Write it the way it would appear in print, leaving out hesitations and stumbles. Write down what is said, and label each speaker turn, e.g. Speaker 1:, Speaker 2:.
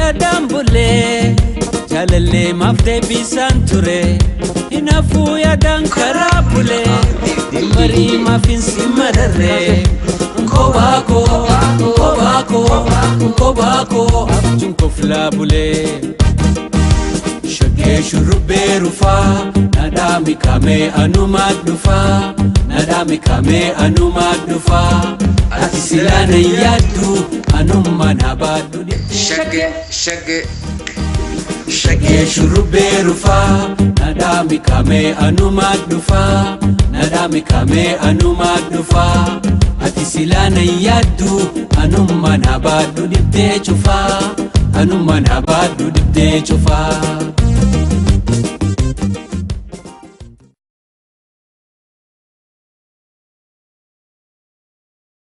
Speaker 1: Yaadaan bulee jaalallee maaf deebisaan ture hinaafuu yaadaan karaa bulee marii maaf hin si mararree kobaakoo kobaakoo kobaakoo abjuun koflaa bulee. Shaggee shurrubbee rufaa nadhaa mikamee anumaa dhufaa nadhaa mikamee anumaa dhufaa ati silaa nan yaaddu anummaa na baadhu.
Speaker 2: Shaggee shaggee.
Speaker 1: Shaggee shurrubbee rufaa nadhaa mikamee anumaa dhufaa nadhaa mikamee anumaa dhufaa ati silaa nan yaaddu anummaa na baadhu dhibdee cufaa anummaa na baadhu dhibdee cufaa.